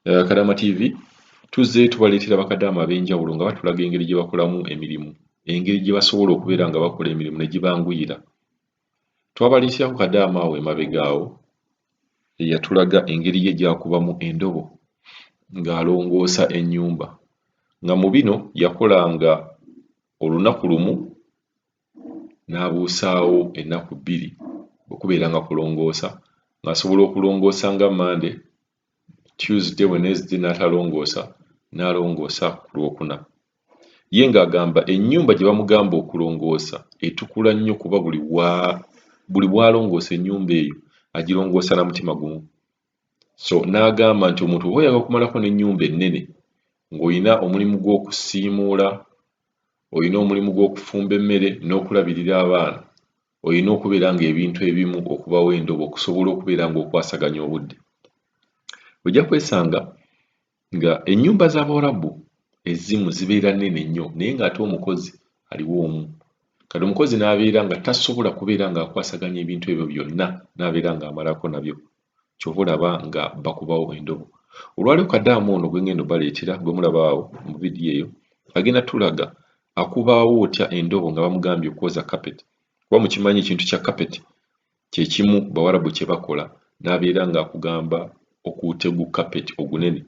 Kadaama TV tuzze tubaleetera bakadaama ab'enjawulo nga batulaga engeri gye bakolamu emirimu, engeri gye basobola okubeera nga bakola emirimu ne gibanguyira. Twabaleeterako kadaama awo emabega awo eyatulaga engeri ye gy'akubamu endobo ng'alongoosa ennyumba, nga mu bino yakolanga olunaku lumu n'abuusaawo ennaku bbiri bwe kubeeranga kulongoosa, ng'asobola okulongoosa nga Mmande, Tuesday, Wednesday n'atalongoosa, n'alongoosa ku Lwokuna. Ye ng'agamba ennyumba gye bamugamba okulongoosa etukula nnyo kuba buli wa buli bw'alongoosa ennyumba eyo agirongoosa na mutima gumu. So n'agamba nti omuntu bw'oba oyagala okumalako n'ennyumba ennene ng'olina omulimu gw'okusiimuula, olina omulimu gw'okufumba emmere n'okulabirira abaana, olina okubeera ng'ebintu ebimu okubawo endobo okusobola okubeera ng'okwasaganya obudde. Ojja kwesanga nga ennyumba z'Abawarabu ezimu zibeera nnene nnyo naye ng'ate omukozi aliwo omu. Kati omukozi n'abeera nga tasobola kubeera ng'akwasaganya ebintu ebyo byonna n'abeera ng'amalako nabyo. Ky'ova olaba nga bakubawo endobo. Olwaleero kadaama ono gwe ngenda obbaleetera gwe mulaba awo mu vidiyo eyo agenda tulaga akubaawo otya endobo nga bamugambye okwoza kapeti. Kuba mukimanyi ekintu kya kapeti kye kimu Bawarabu kye bakola n'abeera ng'akugamba okuute gu kapeti ogunene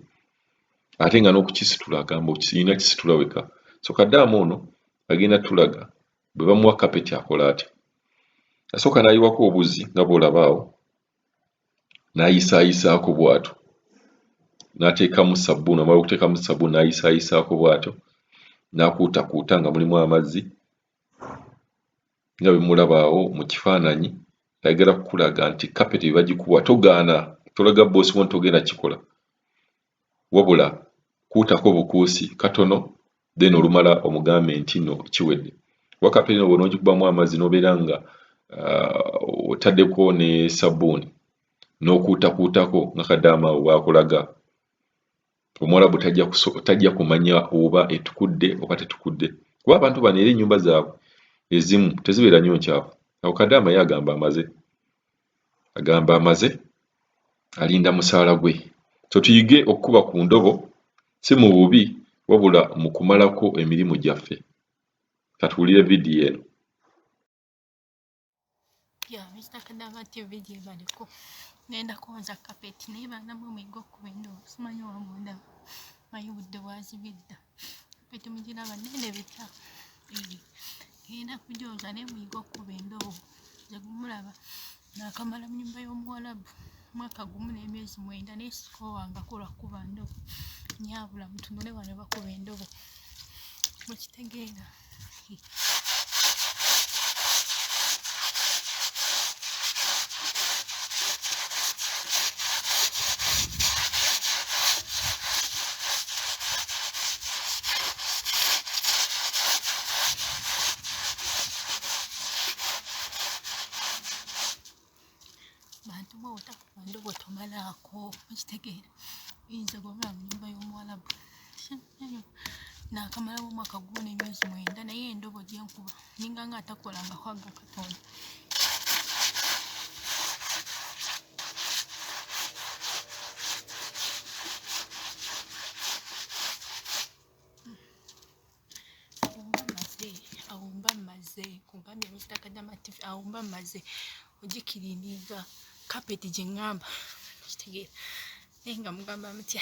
ate nga n'okukisitula agamba olina kisitula wekka. So kadaama ono agenda tulaga bwe bamuwa kapeti akola atya. Asooka n'ayiwako obuzzi nga bw'olaba awo n'ayisaayisaako bw'atyo n'ateekamu ssabbuuni, amala okuteekamu ssabbuuni n'ayisaayisaako bw'atyo n'akuutakuuta nga mulimu amazzi nga bwe mulaba awo mu kifaananyi. Ayagala kukulaga nti kapeti bwe bagikuwa togaana, tolaga bboosi wo nti togenda kukikola, wabula kuutako bukuusi katono then olumala omugambe nti nno kiwedde. Kuba kapeti eno bw'onoogikubamu amazzi n'obeera nga otaddeko ne ssabbuuni n'okuutakuutako nga kadaama awo bw'akulaga, Omuwarabu tajja kumanya oba etukudde oba tetukudde kuba abantu bano era ennyumba zaabwe ezimu tezibeera nnyo nkyafu. Awo kadaama ye agamba amaze, agamba amaze alinda musaala gwe. So tuyige okukuba ku ndobo si mu bubi wabula mu kumalako emirimu gyaffe. Katuwulire vidiyo eno. Ya Mr. Kadama TV gye baliko. Ngenda kwoza kapeti naye baana mwe muyige okukuba endobo simanyi oba mundaba manyi budde bwazibye dda kapeti mugiraba nnene bitya ngenda kugyoza naye muyige okukuba endobo nze gumulaba nakamala mu nyumba y'omuwalabu mwaka gumu n'emyezi 9 naye sikoowangako lwa kukuba ndobo nyabula mutunule wano bakuba endobo mukitegeera. Bantu mwe otakuba ndobo tomalaako mukitegeera oyinza gobula mu nyumba y'omuwalabu nakamalawo omwaka gumu n'emyezi 9 naye endobo gyenkuba ninga nga atakolangako aga Katonda. Awo mba mmaze nkugambye Mister Kadama TV awo mba mmaze ogikirininga kapeti gye ŋŋamba kitegeera naye nga mugamba mutya.